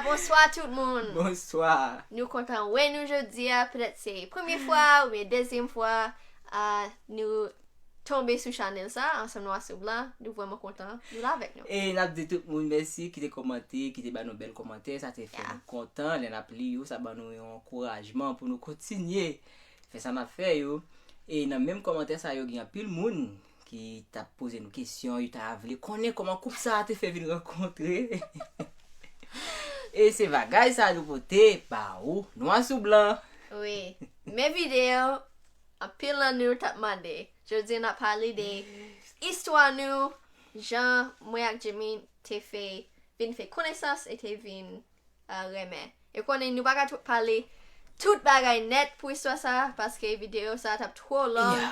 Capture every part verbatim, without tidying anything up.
Bonswa tout moun. Bonswa. Nou kontan wè nou jodi a. Petèt se premye fwa oubyen dezyèm fwa a nou tonbe sou chanèl sa ansanm Nwa sou Blan. Nou vrèman kontan nou la avèk nou. E n ap di tout moun mèsi ki te kòmante, ki te ba nou bèl kòmantè. Sa te fè nou kontan lè n ap li yo. Sa ban nou yon ankourajman pou nou kontinye fè sa n ap fè yo. E nan menm kòmantè sa yo, gen anpil moun ki t ap poze nou kesyon, yo ta vle konnen kòman koup sa a te fè vin rankontre. E se bagay sa nou pote ba ou, Nwa sou Blan. Wi. Men videyo, anpil nan nou t ap mande. Jodi a n ap pale de istwa nou, jan mwen ak Jimmy te fè vin fè konesans e te vin uh, renmen. E konnen nou pa ka tout pale tout bagay nèt pou istwa sa, paske videyo sa t ap twò long.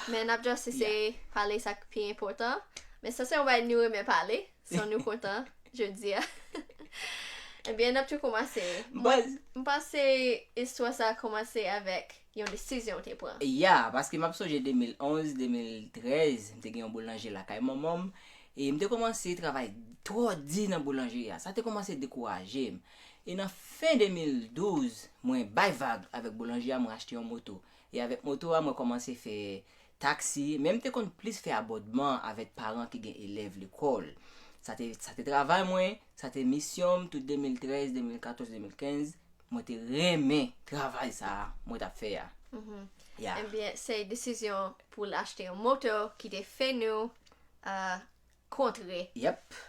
Men n ap just eseye pale sa k pi enpòtan. Men sa se yon bagay nou renmen pale, so nou kontan jodi a. Ebyen, n ap tou kòmanse. Mwen, m panse istwa sa kòmanse avèk yon desizyon w te pran. Ya, paske m ap sonje de mil onz, de mil trèz, m te gen yon boulanje lakay manman m. E m te kòmanse travay twò di nan boulanje a. Sa te kòmanse dekouraje m. E nan fen de mil douz, mwen bay vag avèk boulanje a, mwen achte yon moto. E avèk moto a, mwen kòmanse fè taksi, men m te konn plis fè abòdman avèk paran ki gen elèv lekòl. Sa te, sa te travay mwen, sa te misyon m tout de mil trèz, de mil katòz, de mil kenz. Mwen te renmen travay sa a mwen t ap fè a. Ya. Ebyen, se desizyon pou l achte yon moto ki te fè nou uh, kontre. Yep.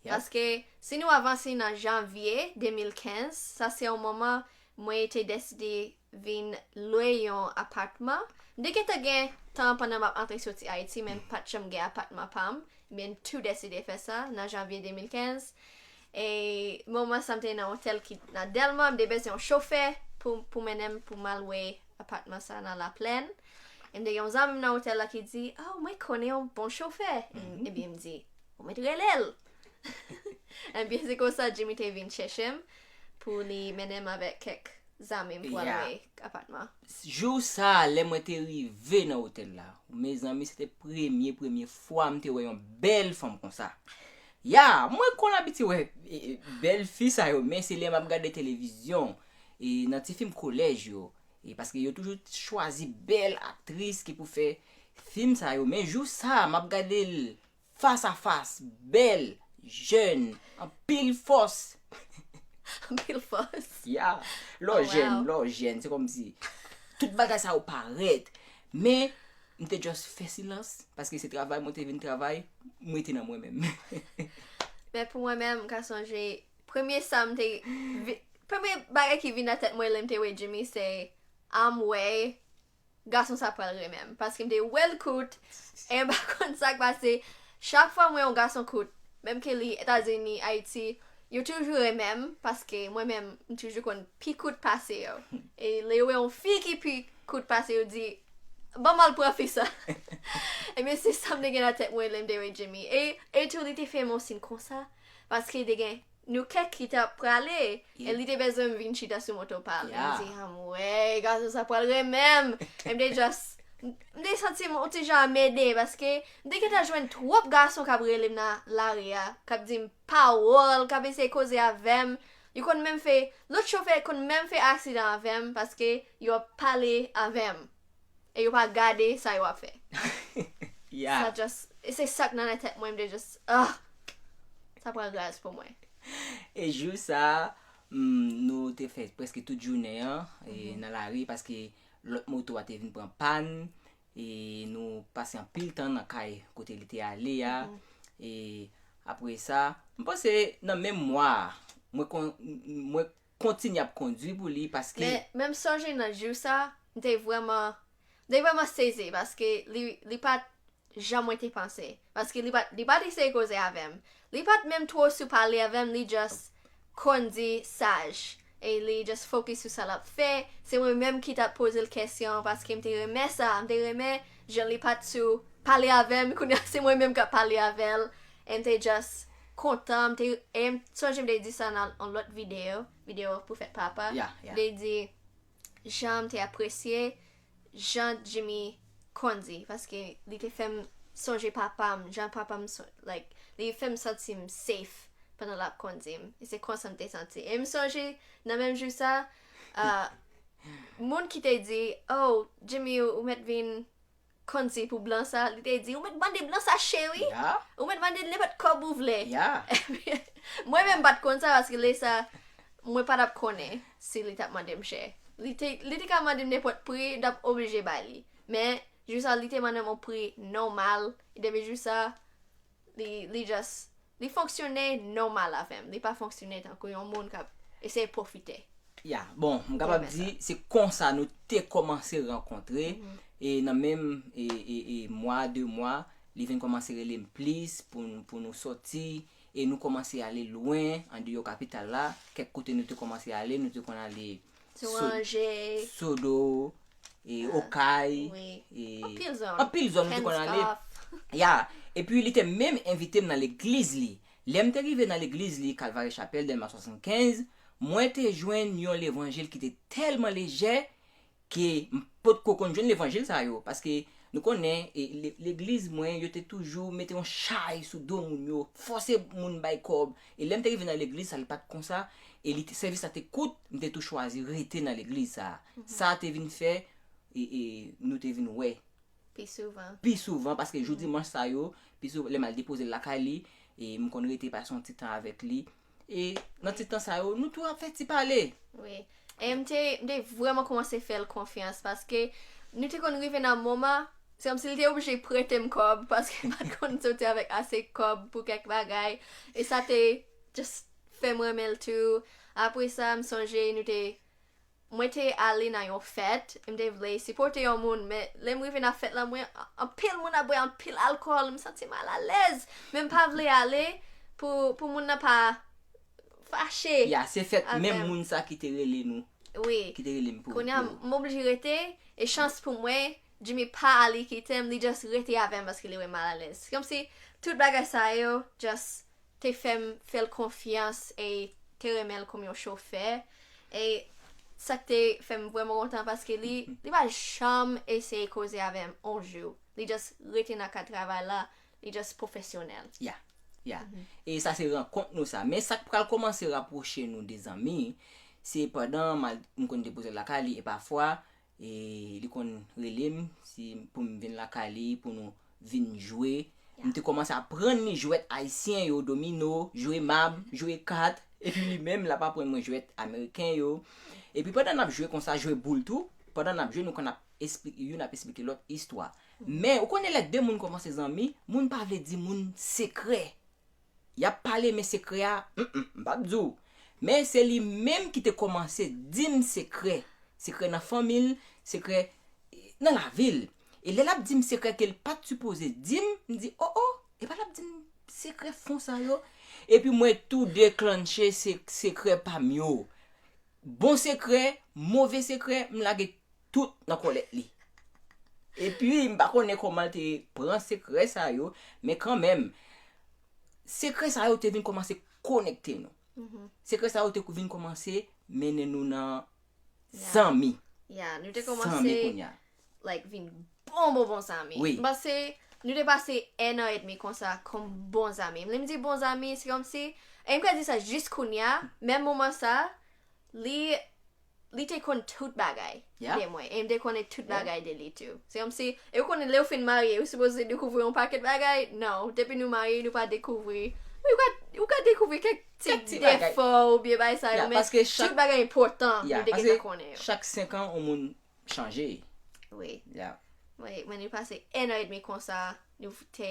Paske si nou avanse nan janvye de mil kenz, sa se yon moman mwen te deside vin lwe yon apatman. M te gentan gen tan pandan m ap antre soti Ayiti, men m pa t janm gen apatman pa m. Men m tou deside fè sa nan janvye de mil kenz. E moman sa m te nan otèl ki nan Dèlma, m te bezwen yon chofè pou, pou mennen m pou m al lwe apatman sa nan Laplèn. E m te gen yon zanmi m nan otèl la ki di, "Oh, mwen konnen yon bon chofè." Ebyen, m di, "Ou mèt rele l." Ebyen, se konsa Jimmy te vin chèche m pou li mennen m avèk kèk zanmi m pou al lwe apatman. Jou sa, lè mwen te rive nan otèl la, mezanmi, se te premye, premye fwa m te wè yon bèl fanm konsa. Ya, mwen konn abitye wè e, e, bèl fi sa yo, men se lè m ap gade televizyon e nan ti fim kolèj yo. E paske yo toujou chwazi bèl aktris ki pou fè fim sa yo. Men jou sa, m ap gade l fas a fas, bèl, jèn, anpil fòs. Anpil fòs. Ya, lè w jèn, lè w jèn, se kòmsi tout bagay sa yo parèt. Men, m te just fè silans, paske se travay mwen te vin travay, m rete nan mwen menm. Men pou mwen menm, m ka sonje, premye sa m te, vi- premye bagay ki vin nan tèt mwen lè m te wè Jimmy se, a m wè gason sa pral renmen m. Paske m te wè l kout, e m pa konn sa k pase. Chak fwa m wè yon gason kout, menm ke li Etazini, Ayiti, yo toujou renmen m, paske mwen menm, m toujou konn pi kout pase yo. E lè yo wè yon fi ki pi kout pase yo, di, "Ban m al pran fi sa." Ebyen, se sa m te gen nan tèt mwen lè m te wè Jimmy. E, e tou, li te fè m yon siy konsa, paske te gen nou kèk ki t ap prale, e li te bezwen m vin chita sou moto pa l. M di, "A m wè, gason sa pral renmen m." E m te just, m te santi m yon ti jan anmède, paske m te gentan jwenn twòp gason k ap rele m nan lari a, k ap di m pawòl, k ap eseye koze avè m. Yo konn menm fè, lòt chofè konn menm fè aksidan avè m, paske yo ap pale avè m. E yo pa gade sa yo ap fè. Sa just, e se sa k nan tèt mwen, m te just, ah, sa pran gaz pou mwen. E jou sa, mm, nou te fè prèske tout jounen an e, nan lari, paske lòt moto a te vin pran pàn, e nou pase anpil tan nan kay kote li te ale a. E apre sa, m panse nan menm mwa a, mwen kon, mwen kontinye ap kondwi pou li, paske. Men, men m sonje nan jou sa, m te vrèman, m te vrèman sezi, paske li, li pa t jan mwen te panse. Paske li pa t, li pa t eseye koze avè m. Li pa t menm twò sou pale avè m, li just kondi saj. E li just focus sou sa l ap fè. Se mwen menm ki t ap poze l kesyon, paske m te renmen sa. M te renmen jan li pa t sou pale avè m. Kounye a, se mwen menm k ap pale avè l. E m te just kontan. M te, e m sonje m te di sa nan yon lòt videyo, videyo pou fèt papa. M te di, jan m te apresye jan Jimmy kondi, paske li te fè m sonje papa m, jan papa m, like, li fè m santi m safe pandan l ap kondi m. E se konsa m te santi. E m sonje, nan menm jou sa, ah, moun ki te di, "Oh, Jimmy, ou, ou mèt vin kondi pou blan sa." Li te di, "Ou mèt mande blan sa chè, wi. Ya, Ou mèt mande l nenpòt kòb ou vle." ya. Mwen menm m pa t konn sa, paske lè sa, mwen pa t ap konnen si li t ap mande m chè. Li te, li te ka mande m nenpòt pri, m t ap oblije bay li. Men, jou sa, li te mande m yon pri nòmal. Depi jou sa, li, li just, li fonksyone nòmal avè m. Li pa fonksyone tankou yon moun k ap eseye pwofite. Ya, bon, m kapab Renmen di se konsa nou te kòmanse rankontre. E nan menm e, e, e mwa, de mwa, li vin kòmanse rele m plis pou, n- pou nou sòti. E nou kòmanse ale lwen, andeyò kapital la. Kèk kote nou te kòmanse ale, nou te konn ale Sou Ranje, Sodo, e Okay, wi. E Anpil zòn. Anpil zòn nou te konn ale. Kenskòf. Ya, epi li te menm envite m nan legliz li. Lè m te rive nan legliz li, Kalvari Chapèl, Dèlma swasannkenz, mwen te jwenn yon levanjil ki te tèlman lejè ke m potko konn jwenn levanjil sa yo. Paske nou konnen, e, le- legliz mwen, yo te toujou mete yon chay sou do moun yo, fòse moun bay kòb. E lè m te rive nan legliz, sa li pa t konsa. E li te- sèvis la te kout, m te tou chwazi rete nan legliz sa. Sa te vin fè, e, e, nou te vin wè Pi souvan. pi souvan, paske jou dimanch sa yo, pi souvan, lè m al depoze l lakay li, e m konn rete pase yon ti tan avèk li. E nan ti tan sa yo, nou tou ap fè ti pale. Wi. E m te, m te vrèman kòmanse fè l konfyans, paske nou te konn rive nan moman, se kòmsi li te oblije prete m kòb, paske m pa t konn soti avèk ase kòb pou kèk bagay. E sa te just fè m renmen l tou. Apre sa, m sonje nou te, mwen te ale nan yon fèt, e m te vle sipòte yon moun, men lè m rive nan fèt la, mwen, anpil moun ap bwè anpil alkòl, m santi m malalèz, men m pa vle ale pou, pou moun nan pa fache. Ya, se fèt Avè menm m. Moun sa ki te rele nou, Wi. Ki te rele m pou, Kounye a, pou- m oblije rete, e chans pou mwen, Jimmy pa ale kite m, li just rete avè m paske li wè m malalèz. Se kòmsi tout bagay sa yo just te fè m fè l konfyans e te renmen l kòm yon chofè. E sa k te fè m vrèman kontan paske li, li pa janm eseye koze avè m yon jou. Li just rete nan kad travay la, li just pwofesyonèl. Ya, ya. E sa se rankont nou sa. Men sa k pral kòmanse rapwoche nou de zanmi, se pandan m al- m konn depoze l lakay li, e pafwa, e li konn rele m si pou m vin lakay li, pou nou vin jwe. M te kòmanse aprann li jwèt ayisyen yo, domino, jwe mab, jwe kat. Epi li menm, l ap aprann mwen jwèt ameriken yo. Epi pandan n ap jwe konsa, jwe boul tou, pandan n ap jwe, nou konn ap espli- youn ap esplike lòt istwa. Men, ou konnen lè de moun kòmanse zanmi, moun pa vle di moun sekrè. Y ap pale, men sekrè a, mm, mm, m p ap di w. Men se li menm ki te kòmanse di m sekrè. Sekrè nan fanmi l, sekrè, eh, nan lavi l. E lè l ap di m sekrè ke l pa t sipoze di m, m di, o, o, epa l ap di m sekrè fon sa yo. Epi mwen tou deklanche se- sekrè pa m yo. Bon sekrè, move sekrè, m lage tout nan kòlèt li. Epi, m pa konnen kòman l te pran sekrè sa yo, men kanmenm, sekrè sa yo te vin kòmanse konekte nou. Sekrè sa yo te vin kòmanse mennen nou nan zanmi. Ya, nou te Zanmi kòmanse kounye a. like, vin bon, bon, bon zanmi. Wi. M panse nou te pase en an edmi konsa kòm bon zanmi. Lè m di bon zanmi, se kòmsi, e m ka di sa jis kounye a, menm moman sa, li, li te konn tout bagay Ya. de mwen. E m te konnen tout bagay de li tou. Se kòmsi, e ou konnen lè ou fin marye, ou sipoze dekouvri yon pakèt bagay. Non, depi nou marye, nou pa dekouvri. Ou ka, ou ka dekouvri kèk ti Kèk ti bagay. Defo oubyen bagay sa yo, Ya, men paske chak- tout bagay enpòtan, Ya, nou te paske gentan konnen yo. Chak senk an, yon moun chanje. Wi. Ya. Wi, mwen nou pase en an edmi konsa, nou te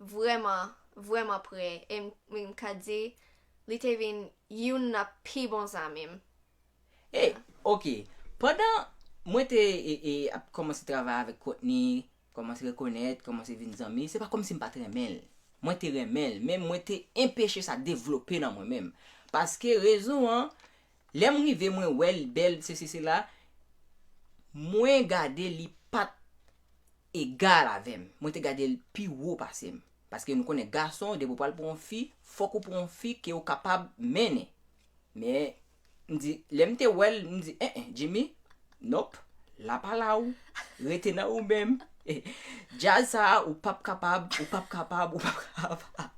vrèman, vrèman pre. E m, m ka di, li te vin youn nan pi bon zanmi m. E, ok. Pandan mwen te e, e, ap kòmanse travay avèk Courtney, kòmanse rekonèt, kòmanse vin zanmi, se pa kòmsi m pa t renmen l. Mwen te renmen l, men mwen te enpeche sa devlope nan mwen menm. Paske rezon an, lè m rive, mwen wè l bèl, sesi, sela, mwen gade li pa t egal avè m. Mwen te gade l pi wo pase m. Paske nou konnen gason, depi w pral pran yon fi, fòk ou pran yon fi ke w kapab mennen. Men, m di, lè m te wè l, m di, en, en, Jimmy, nop, la pa la ou, rete nan ou menm. Djaz sa a, ou p ap kapab, ou p ap kapab, ou p ap kapab.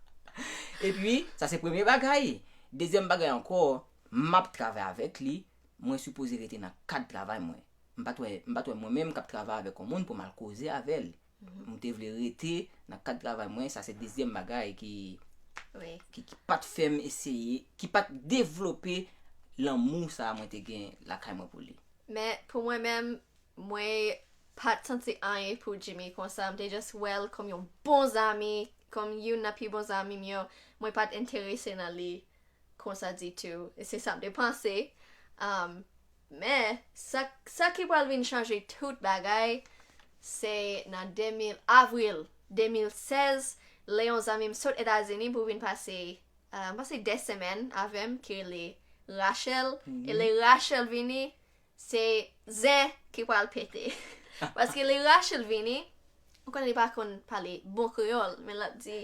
Epi, sa se premye bagay. Dezyèm bagay ankò, m ap travay avèk li, mwen sipoze rete nan kad travay mwen. M pa t wè, m pa t wè mwen menm k ap travay avèk yon moun pou m al koze avè l. M te vle rete nan kad travay mwen, sa se dezyèm bagay ki, Wi. ki, ki pa t fè m eseye, ki pa t devlope lanmou sa a mwen te gen lakay mwen pou li. Men pou mwen menm, mwen pa t santi anyen pou Jimmy konsa. M te just wè l kòm yon bon zanmi, kòm youn nan pi bon zanmi m yo. Mwen pa t enterese nan li konsa ditou. E se sa m te panse. Um, men, sa, sa ki pral vin chanje tout bagay, se nan de mil, avril de mil sèz, lè yon zanmi m sot Etazini pou vin pase, uh, m panse de semèn avè m, ki rele Rachel. E lè Rachel vini, se zen ki pral pete. Paske lè Rachel vini, ou konnen li pa konn pale bon kreyòl, men l ap di,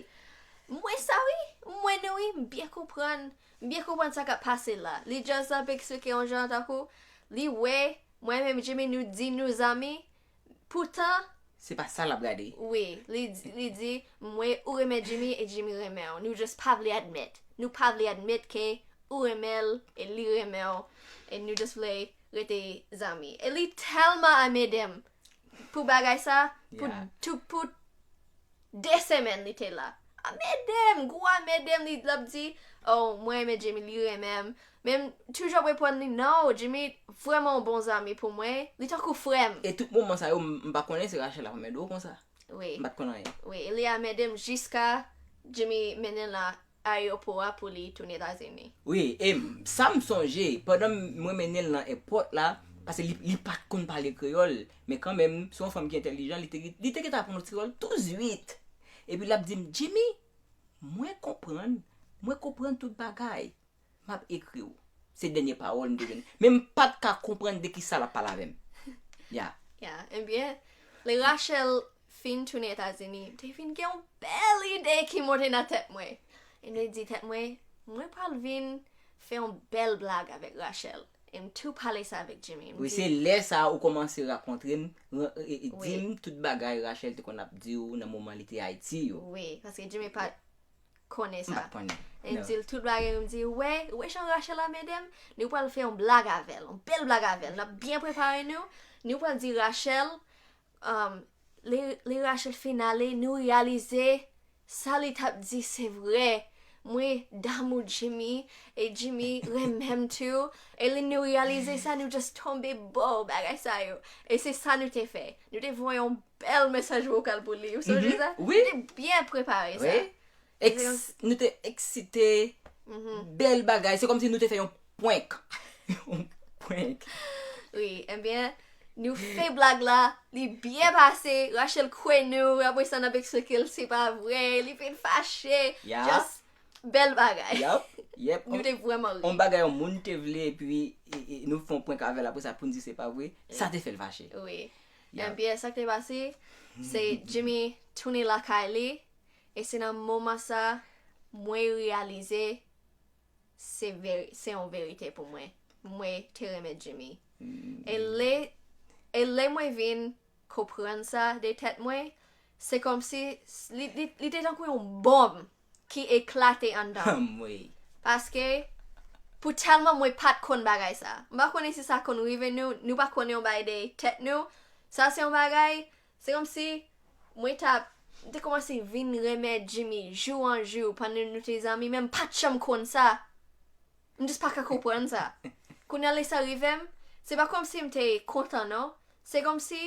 "M wè sa wi, m wè nou wi, m byen konprann, m byen konprann sa k ap pase la." Li just ap eksplike yon jan tankou, li wè, mwen menm Jimmy nou di nou zanmi, poutan, Se pa sa l ap gade. Wi, li, li di, "M wè ou renmen Jimmy e Jimmy renmen w. Nou just pa vle admèt. Nou pa vle admèt ke ou renmen l e li renmen w. E nou just vle rete zanmi." E li tèlman anmède m pou bagay sa, pou, Yeah. tou, pou de semèn li te la. Anmède m, gwo anmède m, li l ap di, "Oh, mwen renmen Jimmy, li renmen m." Men m toujou ap reponn li, "Non, Jimmy vrèman yon bon zanmi pou mwen. Li tankou frè m." E tout moman sa yo, m m pa konnen si Rachel ap anmède w konsa. Wi, M pa t konn anyen. wi, e li anmède m jiska Jimmy mennen l nan ayewopò a pou li tounen Etazini. Wi, e m- sa m sonje, pandan mwen mennen l nan èpòt la, paske li, li pa t konn pale kreyòl, men kanmenm, se yon fanm ki entèlijan, li te, li te gentan aprann yon ti kreyòl touzwit. Epi l ap di m, "Jimmy, mwen konprann, mwen konprann tout bagay. M ap ekri w." Se dènye pawòl m te jwenn. Men m pa t ka konprann de ki sa l ap pale avè m. Ya. Ya, ebyen, lè Rachel fin tounen Etazini, m te vin gen yon bèl ide ki monte nan tèt mwen. E m te di tèt mwen, "Mwen pral vin fè yon bèl blag avèk Rachel. E m tou pale sa avèk Jimmy." M Wi, di, se lè sa a ou kòmanse rakontre m, ran- e- e- Wi. di m tout bagay Rachel te konn ap di w nan moman li te Ayiti yo. Wi, paske Jimmy pa t konnen M pa sa. t konnen. E m Non. di l tout bagay, m di, "Wè, wè jan Rachel anmède m, nou pral fè yon blag avè l, yon bèl blag avè l. N ap byen prepare nou, nou pral di Rachel, um, lè, lè Rachel fin ale, nou reyalize sa li t ap di se vrè. Mwen damou Jimmy, e Jimmy renmen m tou, e lè nou reyalize sa, nou just tonbe bò bagay sa yo." E se sa nou te fè. Nou te voye yon bèl mesaj vokal pou li. Ou sonje Mhm. Sa? Wi. Nou te byen prepare sa. Wi. Ex- nou te eksite, Mhm. bèl bagay. Se kòmsi nou te fè yon prank. Yon prank. Wi, ebyen, nou fè blag la, li byen pase, Rachel kwè nou, apre sa n ap eksplike l se pa vre, li vin fache, Ya. Just bèl bagay. Yep, yep. Nou te vrèman ri. On bagay yon moun te vle, epi e- e- nou fè yon prank avè l, apre sa pou n di se pa vre, sa te fè l fache. Wi. Ya. Ebyen, sa k te pase, se Jimmy tounen lakay li, e se nan moman sa, mwen reyalize se veri, se yon verite pou mwen. Mwen te renmen Jimmy. E lè, e lè mwen vin konprann sa de tèt mwen, se kòmsi li, li, li te tankou yon bonm ki eklate anndan. Anmwey. Paske, pou tèlman mwen pa t konn bagay sa. M pa konnen si sa konn rive nou, nou pa konnen yon bagay de tèt nou. Sa se yon bagay, se kòmsi mwen t ap, m te kòmanse vin renmen Jimmy jou an jou pandan nou te zanmi, men m pa t janm konn sa. M just pa ka konprann sa. Kounye a lè sa rive m, se pa kòmsi m te kontan non. Se kòmsi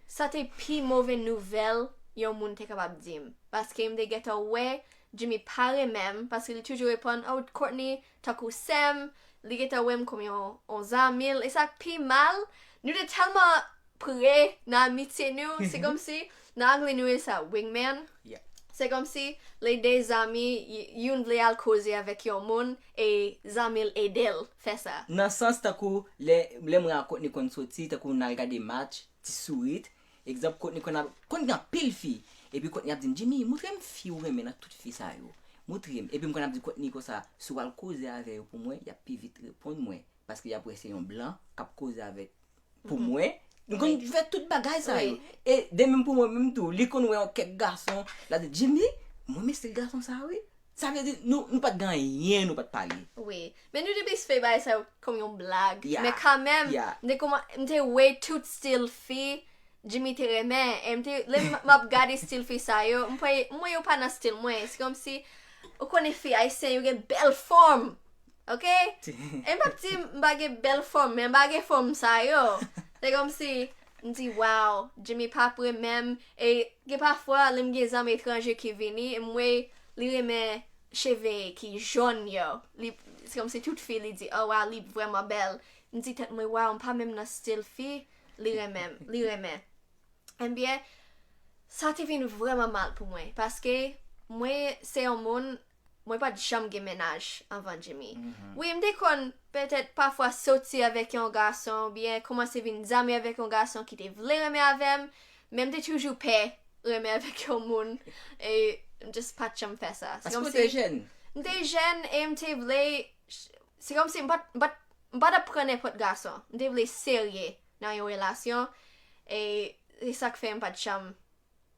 sa te pi move nouvèl yon moun te kapab di m. Paske m te gentan wè Jimmy pa renmen m, paske li toujou reponn, "Oh, Courtney, tankou sè m," li gentan wè m kòm yon, yon zanmi l. E sa k pi mal, nou te tèlman pre nan amitye nou, se kòmsi, nan anglè nou rele sa wingman. Yeah. Se kòmsi lè de zanmi, y- youn vle al koze avèk yon moun, e zanmi l ede l fè sa. Nan sans tankou lè, lè mwen ak Courtney konn soti, tankou n al gade match, ti sourit. Egzanp, Courtney konn ap, konn gen anpil fi. Epi Courtney ap di m, "Jimmy, moutre m fi ou renmen nan tout fi sa yo. Moutre m." Epi m konn ap di Courtney konsa, "Si w al koze avè yo pou mwen, y ap pi vit reponn mwen. Paske y ap wè se yon blan k ap koze avèk pou mwen." Nou konn fè tout bagay sa yo. Wi. E de menm pou mwen menm tou, li konn wè yon kèk gason, l ap di, "Jimmy, mwen renmen stil gason sa wi." Sa vle di, nou, nou pa t gen anyen, nou pa t pale. Wi. Men nou te plis fè bagay sa yo kòm yon blag. Yeah. Men kanmenm, Yeah. m te kòman, m te wè tout stil fi Jimmy te renmen. E m te, lè m m ap gade stil fi sa yo, m kwè, m wè yo pa nan stil mwen. Se kòmsi, ou konnen fi ayisyen, yo gen bèl fòm. Ok? E m p ap di m pa gen bèl fòm, men m pa gen fòm sa yo. Se kòmsi, m di, wow, Jimmy p ap renmen m. E gen pafwa, lè m gen zanmi etranje ki vini, e m wè li renmen cheve ki jòn yo. Li, se kòmsi tout fi, li di, oh wow, li vrèman bèl. M di tèt mwen, wow, m pa menm nan stil fi, li renmen, li renmen. Ebyen, sa te vin vrèman mal pou mwen, paske mwen se yon moun, mwen pa t janm gen mennaj anvan Jimmy. Wi, m te konn petèt pafwa soti avèk yon gason, oubyen kòmanse vin zanmi avèk yon gason ki te vle renmen avè m, men m te toujou pè renmen avèk yon moun, e m just pa t janm fè sa. Se Paske ou kòmsi te jèn. M te jèn e m te vle, se kòmsi m pa t, m pa t, m pa t ap pran nenpòt gason. M te vle serye nan yon relasyon, e se sa k fè m pa t janm,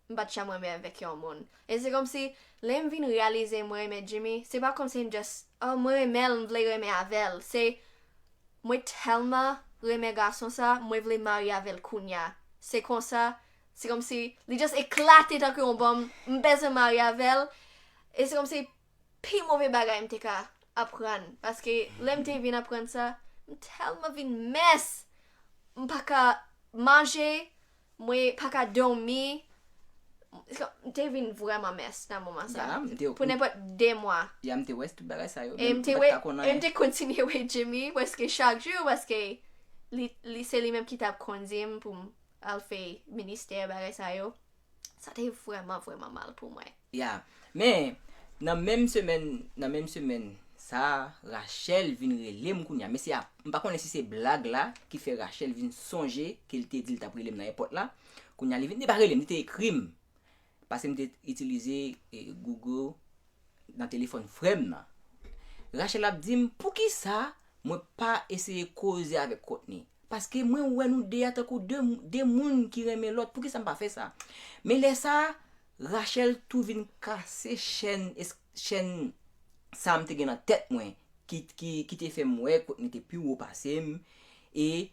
m pa t janm renmen avèk yon moun. E se kòmsi, lè m vin reyalize mwen renmen Jimmy, se pa kòmsi m just, oh, mwen renmen l, m vle renmen avè l. Se, mwen tèlman renmen gason sa, mwen vle marye avè l kounya. Se konsa, se kòmsi, li just eklate tankou yon bonm, m bezwen marye avè l. E se kòmsi, pi move bagay m te ka aprann. Paske lè m te vin aprann sa, m tèlman vin mès. M pa ka manje, mwen pa ka dòmi. M te vin vrèman mès nan moman sa. Ya, m te- Pou nenpòt de mwa. Ya, m te wè tout bagay sa yo. E Men m te m wè, pa t ka konn e m anyen. Te kontinye wè Jimmy prèske chak jou paske li, li se li menm ki t ap kondi m pou m al fè ministè bagay sa yo. Sa te vrèman, vrèman mal pou mwen. Ya. Men, nan menm semèn, nan menm semèn sa, Rachel vin rele m kounya. Men se ap, m pa konnen si se blag la ki fè Rachel vin sonje ke l te di l t ap rele m nan èpòt la. Kounya li vin, li pa rele m, li te ekri m. Paske m te itilize eh, Google nan telefòn frè m nan. Rachel ap di m, poukisa mwen pa eseye koze avèk Courtney? Paske mwen wè nou de a tankou de, de moun ki renmen lòt. Poukisa m pa fè sa? Men lè sa, Rachel tou vin kase chèn, es- chèn sa m te gen nan tèt mwen, ki, ki, ki te fè m wè Courtney te pi wo pase m. E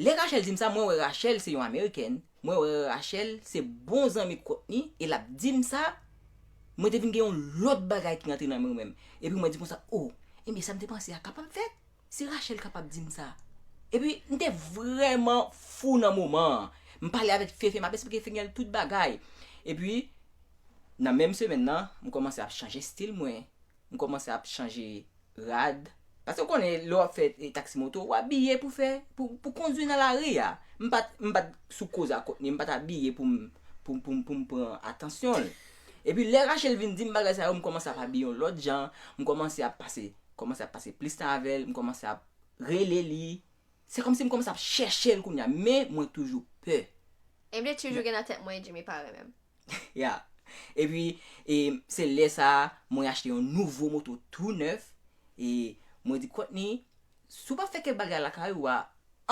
lè Rachel di m sa, mwen wè Rachel se yon Amerikèn, mwen wè Rachel se bon zanmi Courtney, e l ap di m sa, mwen te vin gen yon lòt bagay ki rantre nan mwen menm. Epi mwen di konsa, oh, ebyen sa m te panse a kapab fèt? Si Rachel kapab di m sa. Epi, m te vrèman fou nan moman an. M pale avèk Fefe, m ap esplike Fengyèl tout bagay. Epi, nan menm semèn nan, m kòmanse ap chanje stil mwen. M kòmanse ap chanje rad. Paske w konnen, lè w ap fè eh, taksi moto, w abiye pou fè, pou, pou kondwi nan lari a. M pa t, m pa t sou koz a Courtney, m pa t abiye pou m, pou, pou, pou m pran atansyon l. Epi lè Rachel vin di m bagay sa yo, m kòmanse ap abiye yon lòt jan, m kòmanse ap pase, kòmanse ap pase plis tan avè l, m kòmanse ap rele li. Se kòmsi m kòmanse ap chèche l kounya, men mwen toujou pè. E m te toujou gen nan tèt mwen Jimmy pa renmen m. Ya. Epi, e, se lè sa a, mwen achte yon nouvo moto tou nèf. E mwen di Courtney, si w pa fè kèk bagay lakay ou a,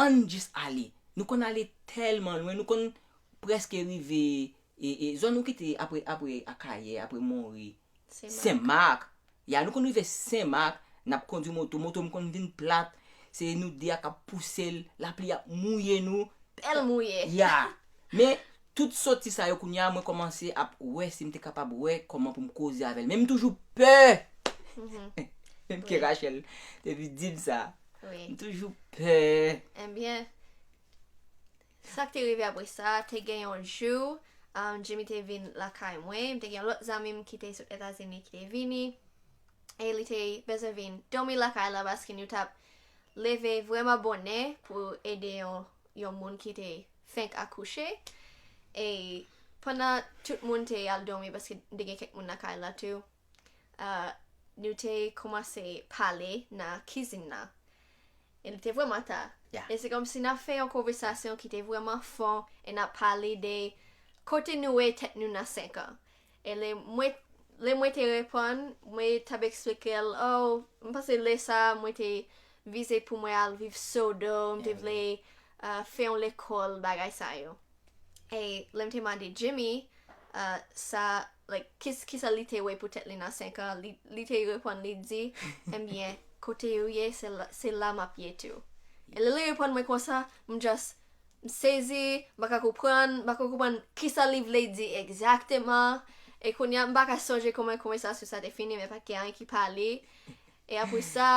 ann jis ale. Nou konn ale tèlman lwen, nou konn prèske rive e, e, zòn nou kite apre, apre Akayè, apre Monri, Senmak. Ya, nou konn rive Senmak, n ap kondwi moto, moto m konn vin plat, se nou de a k ap pouse l, lapli ap mouye nou. Bèl mouye. Ya. Men, tout soti sa yo kounya, mwen kòmanse ap wè si m te kapab wè kòman pou m koze avè l. Men m toujou pè. Menm ke Rachel te vin di m sa. Wi. M toujou pè. Ebyen, sa k te rive apre sa, te gen yon jou, um, Jimmy te vin lakay mwen, m te gen lòt zanmi m ki te sot Etazini ki te vini, e li te bezwen vin dòmi lakay la paske nou t ap leve vrèman bonè pou ede yon, yon moun ki te fenk akouche. E pandan tout moun te al dòmi, paske m te gen kèk moun lakay la tou, uh, nou te kòmanse pale nan kizin nan. E li te vrèman ta. Ya. E se kòmsi n ap fè yon konvèsasyon ki te vrèman fon, e n ap pale de kote nou wè tèt nou nan senk an. E lè mwen, lè mwen te reponn, mwen t ap eksplike l, oh, m panse lè sa a, mwen te vize pou mwen al viv SoDo, m te vle uh, fè yon lekòl, bagay sa yo. E lè m te mande Jimmy, uh, sa, like, kis, kisa li te wè pou tèt li nan senk an, li, li te reponn, li di, ebyen, kote ou ye, se la, se la m ap ye tou. E lè li reponn mwen konsa, m just, m sezi, m pa ka konprann, m pa ka konprann kisa li vle di egzakteman. E kounye a, m pa ka sonje kòman konvèsasyon sa te fini, men pa t gen anyen ki pale. E apre sa,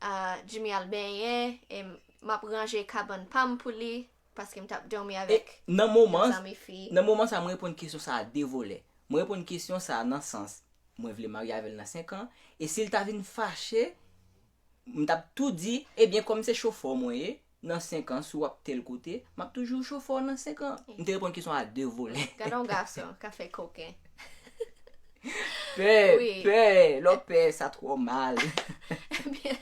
ah, Jimmy al benyen, e m ap ranje kabann pa m pou li, paske m t ap dòmi avèk yon zanmi fi. Nan moman sa, mwen reponn kesyon sa a de volè. Mwen reponn kesyon sa a nan sans, mwen vle marye avè l nan senk an, e si l ta vin fache, m t ap tou di, ebyen, kòm se chofè w mwen ye, nan senk an, si w ap tèl kote, m ap toujou chofè w nan senk an. M te reponn kesyon a de volè. Gade yon gason k ap fè koken. Pè, pè, lè w pè, sa twò mal. Ebyen,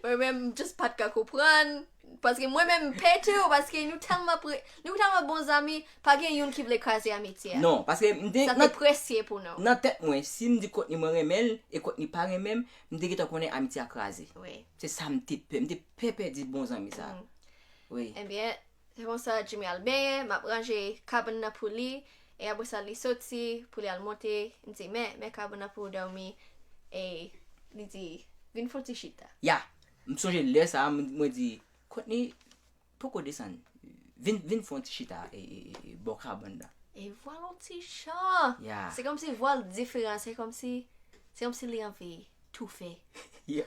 mwen menm, m just pa t ka konprann. Paske mwen menm, m pè tou, paske nou tèlman pre, nou tèlman bon zanmi, pa gen youn ki vle kraze amitye a. Non, paske m te. Sa te presye pou nou. Nan tèt mwen, si m di Courtney mwen renmen l, e Courtney pa renmen m, m te gentan konnen amitye a kraze. Wi. Se sa m te pè. M te pè pèdi bon zanmi sa. Wi. Ebyen, se konsa Jimmy al benyen, m ap ranje kabann nan pou li, e apre sa li soti pou li al monte, m di, men, men kabann nan pou w dòmi, e li di, vin fè yon ti chita. Ya, m sonje lè sa a, m- mwen di, Courtney, poko desann, vin, vin fè yon ti chita e, e, e, bò kabann nan. E vwala yon ti jan. Ya. Se kòmsi vwa l diferan, se kòmsi, se kòmsi li anvi toufe. Yeah.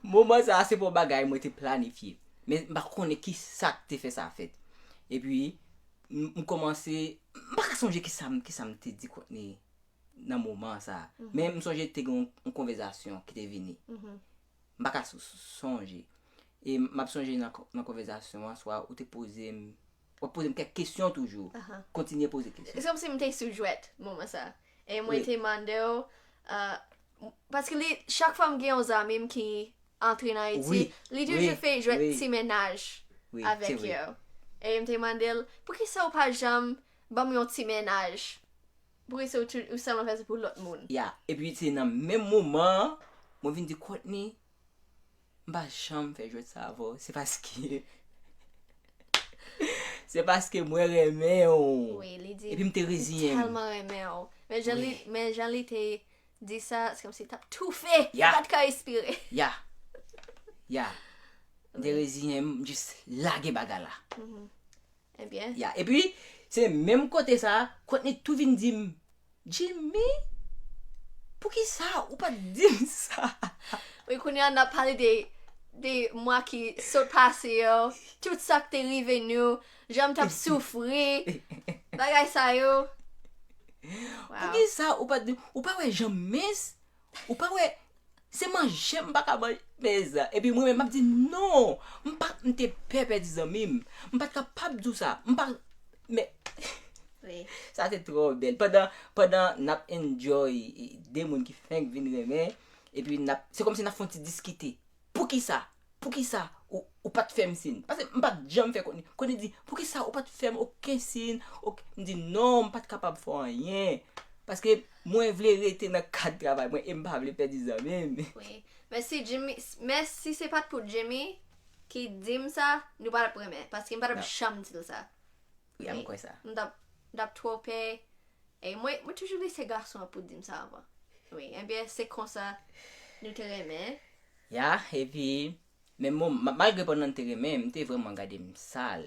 Moman sa a, se pa yon bagay mwen te planifye. Men m pa konnen ki sa k te fè sa fèt. Epi, m m kòmanse, m pa ka sonje ki sa m, ki sa m te di Courtney nan moman sa a. Men m sonje te gen yon, yon konvèsasyon ki te vini. M pa ka s- s- sonje. E m ap sonje nan, nan konvèsasyon an, swa ou te poze m, w ap poze m kèk kesyon toujou. Kontinye poze kesyon. Se kòmsi m te sou jwèt moman sa. E mwen te mande w, uh, paske li, chak fwa m gen yon zanmi m ki antre nan etid, li toujou fè jwèt ti mennaj avèk yo. E m te mande l, poukisa w pa janm ban m yon ti mennaj? Poukisa w tou- ou sèlman fè sa pou lòt moun? Ya, epi se nan menm moman an, mwen vin di Courtney, m pa janm fè jwèt sa avè w. Se paske, se paske mwen renmen w. Wi, li di, epi m te reziyen m. Tèlman renmen w. Men jan li, men jan li te di sa, se kòmsi l t ap toufe. Li pa t ka respire. Ya. Ya. M te reziyen m, m jis lage bagay la. Ebyen. Ya. Epi, se menm kote sa a, Courtney tou vin di m, Jimmy, poukisa ou pa t di m sa? Wi, kounye a n ap pale de, de mwa ki sot pase yo, tout sa k te rive nou, jan m t ap soufri, bagay sa yo. Poukisa ou pa t di, ou pa wè jan m mens? Ou pa wè, se manje m pa ka manje. Mezanmi. Epi mwen menm, m ap di, non, m pa, m te pè pèdi zanmi m. M pa t kapab di w sa. M pa, men, sa te twò bèl. Pandan, pandan n ap enjoy, e, de moun ki fenk vin renmen, epi n ap, se kòmsi n ap fè yon ti diskite. Poukisa? Poukisa ou, ou pa t fè m siy? Paske m pa t janm fè Courtney. Courtney di, poukisa ou pa t fè m okenn siy? Ok, m di, non, m pa t kapab fè w anyen. Paske mwen vle rete nan kad travay mwen e m pa vle pèdi zanmi m. Wi. Men si Jimmy, men si se pa t pou Jimmy ki di m sa, nou pa t ap renmen. Paske m pa t ap janm di l sa. Wi, a m kwè sa. M t ap, m t ap twò pè. E mwen, mwen toujou di se gason an pou di m sa avan. Wi, ebyen, se konsa nou te renmen. Ya, epi, men bon, ma- malgre pandan n te renmen, m te vrèman gade m sal.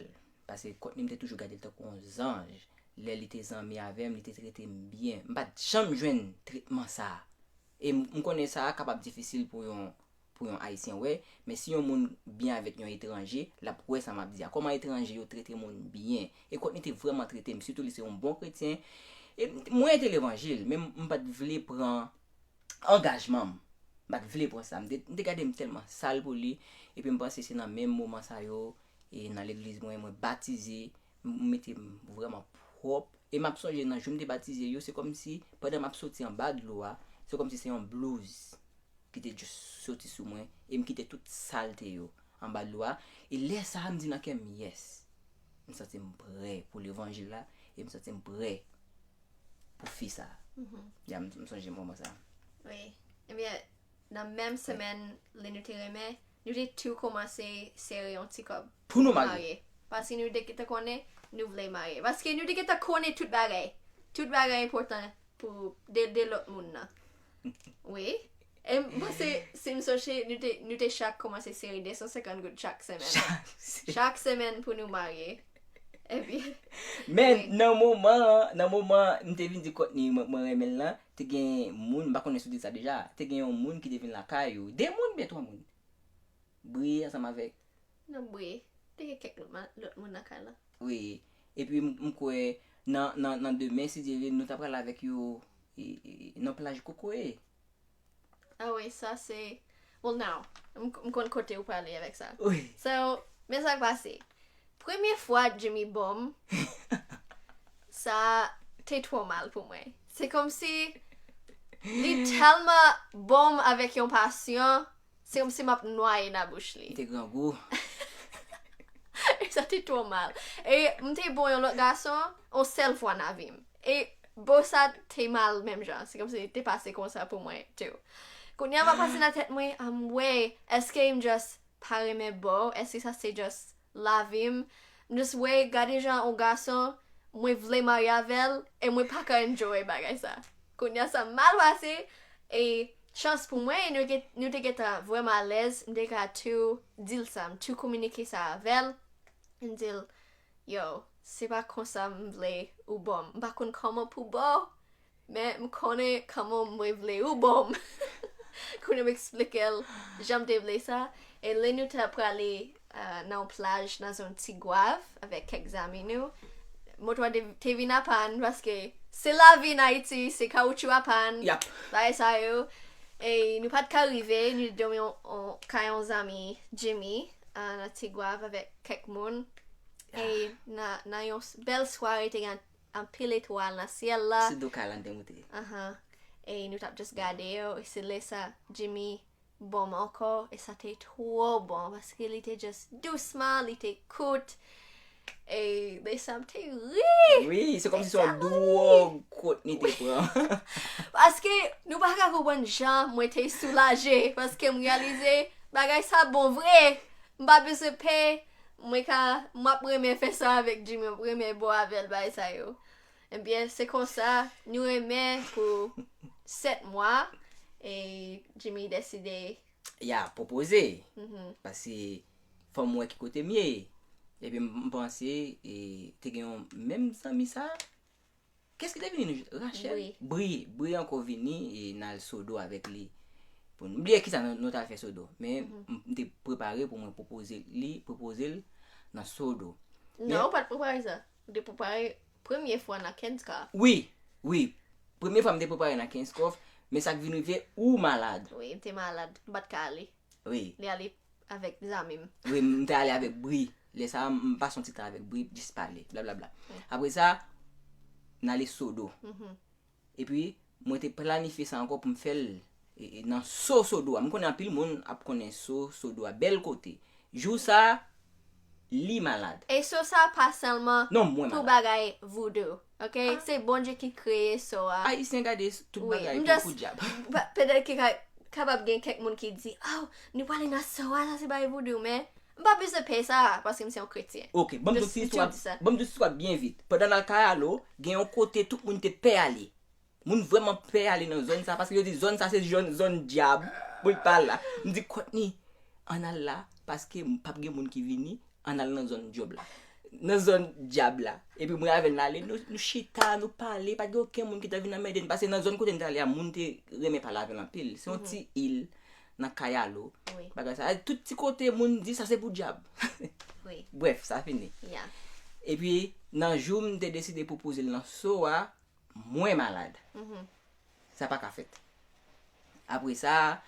Paske Courtney, m te toujou gade l tankou yon zanj. Lè li te zanmi avè m, li te trete m byen. M pa t janm jwenn tretman sa a. E m, m konnen sa a kapab difisil pou yon, pou yon Ayisyen wè, men si yon moun byen avèk yon etranje, l ap wè sa m ap di a. Kòman etranje yo trete moun byen. E Courtney te vrèman trete m, sitou li se yon bon kretyen. E m, mwen te levanjil, men m, m pa t vle pran angajman m. M pa t vle pran sa. M te, m te gade m tèlman sal pou li. Epi m panse se nan menm moman sa yo, e nan legliz mwen, mwen batize, m mete m vrèman pwòp. E m ap sonje nan jou m te batize yo, se kòmsi, pandan m ap soti anba dlo a, se kòmsi se yon blouz ki te just soti sou mwen, e m kite tout salte yo anba dlo a. E lè sa a, m di nan kè m, yes, m santi m prè pou levanjil la, e m santi m prè pou fi sa a. Ya, m, m sonje moman sa a. Wi. Ebyen, nan menm semèn lè nou te renmen, nou te tou kòmanse sere yon ti kòb. Pou nou marye. Paske nou te gentan konnen nou vle marye. Paske nou te gentan konnen tout bagay. tout bagay enpòtan pou de, de lòt moun nan. Wi. E m panse, si m sonje, nou te, nou te chak kòmanse sere de san senkant goud chak semèn. Chak se- Chak semèn pou nou marye. Epi, Men wi. Nan moman, nan moman, m te vin di Courtney, mwen, mwen renmen l lan, te gen moun, m pa konnen si w te di sa deja, te gen yon moun ki te vin lakay ou. De moun, byen twa moun. Bri ansanm avèk. Non, Bri. Te gen kèk lòt ma- lòt moun lakay la. Wi. Epi m, m kwè, nan, nan, nan demen, si Dye vle, nou ta pral avèk yo e, e, nan plaj Kokoye. Ah wi, sa se, well, now, m, m konn kote ou prale avèk sa. Wi. So, men sa k pase. Premye fwa Jimmy ba m, sa te twò mal pou mwen. Se kòmsi li tèlman ba m avèk yon pasyon, se kòmsi m ap nwaye nan bouch li. Li te grangou. E sa te twò mal. E m te ba yon lòt gason, yon sèl fwa nan vi m. E ba w sa te mal menm jan. Se kòmsi li te pase konsa pou mwen tou. Kounye a m ap pase nan tèt mwen, um, wè, èske m just pa renmen ba w? Èske sa se just lavi m? M just wè, gade jan yon gason, mwen vle marye avè l, e mwen pa ka enjoy bagay sa. Kounye a sa mal pase, e chans pou mwen, nou, gen, nou te gentan vrèman alèz, m te ka tou di l sa, m tou kominike sa avè l, m di l, yo, se pa konsa m vle ou ba m. M pa konn kòman pou ba w, men m konnen kòman mwen vle ou ba m. Kounye a m eksplike l jan m te vle sa. E lè nou t ap prale, ah, nan yon plaj, nan zòn Tigwav, avèk kèk zanmi nou, moto a te, te vin an pàn, paske se lavi n Ayiti, se kawoutchou an pàn, Yap. Bagay sa yo. E nou pa t ka rive, nou te dòmi yon, yon, kay yon zanmi Jimmy, ah, nan Tigwav avèk kèk moun. E nan, nan yon s- bèl sware, te gen anpil etwal nan syèl la. Sou do kay la n te moute. Ahan. E nou t ap just gade yo, e se lè sa Jimmy ba m ankò, e sa te twò bon, paske li te just dousman, li te kout, e lè sa m te ri. Wi, se kòmsi se yon dwòg Courtney te pran. Paske nou pa ka konprann jan mwen te soulaje, paske m reyalize bagay sa bon vre. M pa bezwen pè, mwen ka, m ap renmen fè sa avèk Jimmy, m ap renmen ba w avè l, bagay sa yo. Ebyen, se konsa, nou renmen pou sèt mwa, e Jimmy deside. Ya, pwopoze. Mhm. Paske fò m wè ki kote m ye. Epi m, m panse, e, te gen yon menm zanmi sa. Kès ki te vini nou? Rachel? Bri. Bri, Bri ankò vini, e n al Sodo avèk li. Pou n bliye kisa nou, nou t al fè Sodo. Men, mhm, m, m te prepare pou mwen pwopoze li, pwopoze l nan Sodo. Non, men ou pa t prepare sa. Ou te prepare premye fwa nan Kenska. Wi, wi. Premye fwa m te prepare nan Kenskof, men sa k vin rive, ou malad. Wi, m te malad. M pa t ka ale. Wi. Li ale avèk zanmi m. Wi, m te ale avèk Bri. Lè sa a, m pase yon ti tan avèk Bri, jis pale, blablabla. Wi. Apre sa, n ale Sodo. Mhm. Epi, mwen te planifye sa ankò pou m fè l, e, e, nan So Sodo a. M konnen anpil moun ap konnen So Sodo a. Bèl kote. Jou sa a, li malad. E So sa pa sèlman pou bagay voodoo, ok? Ah. Se Bondye ki kreye So a. Ayisyen gade s- tout bagay pou, pou dyab. Wi, m just, pa- petèt ki ka- kapab gen kèk moun ki di, oh, nou prale nan So a, sa se bagay voodoo, men m pa bezwen pè sa, paske m se yon kretyen. Ok, ban m di w ti istwa, ban m di w ti istwa byen vit. Pandan n al Kayalo, gen yon kote tout moun te pè ale. Moun vrèman pè ale nan zòn sa, paske yo di zòn sa se zòn, zòn dyab. Moun pa la. M di, Courtney, ann al la, paske m p ap gen moun ki vini, ann al nan zòn dyòb la. Nan zòn dyab la. Epi mwen avè l n ale, nou, nou chita, nou pale, pa t gen okenn moun ki t ap vin anmède n, paske nan zòn kote n t ale a, moun te renmen pale avè l anpil. Se yon ti il nan Kayalo. Wi. Bagay sa, tout ti kote moun di sa se pou dyab. Wi. Brèf, sa fini. Ya. Epi, nan jou m te deside pwopoze l nan So a, mwen malad. Mhm. Sa pa ka fèt. Apre sa,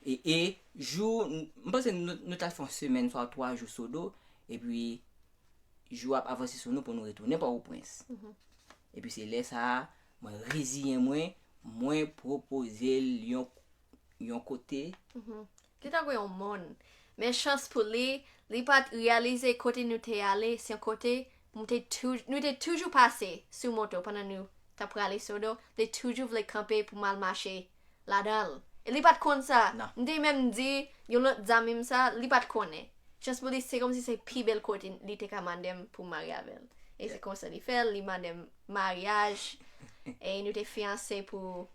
e, e, jou, m panse nou, nou t al fè yon semèn, swa twa jou Sodo, epi jou ap avanse sou nou pou nou retounen Pòtoprens. Mhm. Epi se lè sa a, mwen reziyen mwen, mwen pwopoze l yon, yon kote. Mhm. Li tankou yon mòn. Men chans pou li, li pa t reyalize kote nou te ale, se yon kote m te tou- nou te toujou pase sou moto pandan nou t ap prale Sodo, li toujou vle kanpe pou m al mache ladan l. E li pa t konn sa. Non. M te menm di yon lòt zanmi m sa, li pa t konnen. Chans pou li, se kòmsi se pi bèl kote li te ka mande m pou m marye avè l. E se konsa li fè l, li mande m maryaj. E nou te fiyanse pou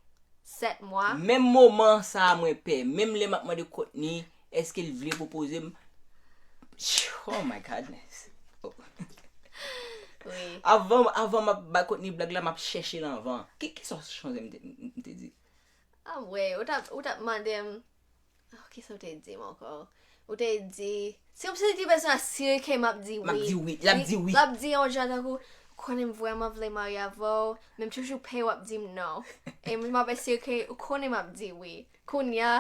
sèt mwa. Menm moman sa a mwen pè. Menm lè m ap mande Courtney, èske l vle pwopoze m? Oh my godness. Oh. Wi. Avan, avan m ap ba Courtney blag la, m ap chèche l anvan. Ki, ki sa w chonje m te, m te di? Ah, wi, ou t ap, ou t ap mande m. Oh, ki sa w te di m ankò? Ou te di, se kòmsi li te bezwen asire ke m ap di wi. M ap di wi, l ap di wi. L ap di yon jan tankou, ou konnen m vrèman vle marye avè w, men m toujou pè w ap di m non. E m ap asire ke ou konnen m ap di wi. Kounye a,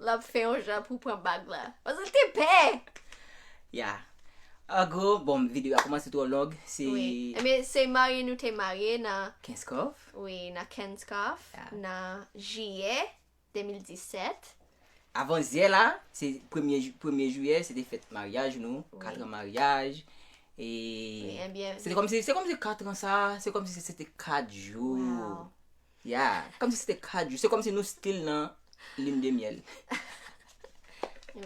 l ap fè yon jan pou pran bag la. Paske l te pè! Ya. An gwo, bon, videyo a kòmanse twò long. Se Wi. Ebyen, se marye nou te marye nan, Kenskòf. Wi, nan Kenskòf, Ya. Nan jiyè de mil disèt. Avan yè la, se premye, ju- premye jiyè, se te fèt maryaj nou. Wi. Kat an maryaj. Wi, E ebyen, se te kòmsi, se kòmsi kat an sa, se kòmsi se te kat jou. Wow. Ya, kòmsi se te kat jou. Se kòmsi nou still nan lune de miel.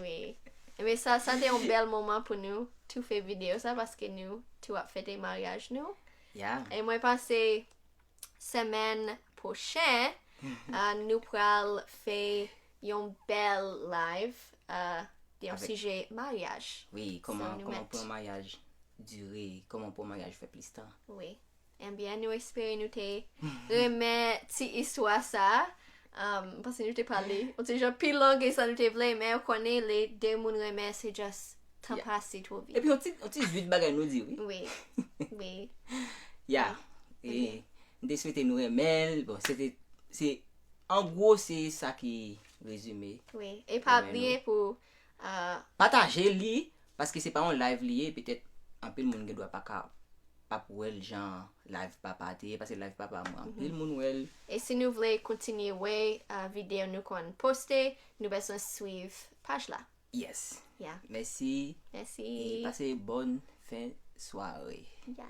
Wi. Ebyen, sa, sa te yon bèl moman pou nou tou fè videyo sa, paske nou tou ap fete maryaj nou. Ya. E mwen panse semèn pwochen, ah, nou pral fè yon bèl live, ah, de yon Avèk sijè maryaj. Wi, kòman, nou kòman mèt- pou yon maryaj dire, kòman pou yon maryaj fè plis tan. Wi. Ebyen, nou espere nou te renmen ti istwa sa. Um, paske nou te pale yon ti jan pi long ke sa nou te vle, men ou konnen lè de moun renmen, se just tan Yeah. Pase twò vit. Epi yon ti, yon ti zwit bagay nou di, wi. Wi, wi. Ya. E m te swete nou renmen l. Bon, se te, se, an gwo, se sa ki rezime. Wi. E pa Renmen bliye pou, ah, Pataje li, paske se pa yon live li ye, petèt anpil moun gen dwa pa ka, p ap wè l jan live papa te ye, paske live papa mwen, anpil moun wè l. E si nou vle kontinye wè, ah, videyo nou konn poste, nou bezwen swiv paj la. Yes. Ya. Mèsi. Mèsi. E pase bòn fen sware. Ya.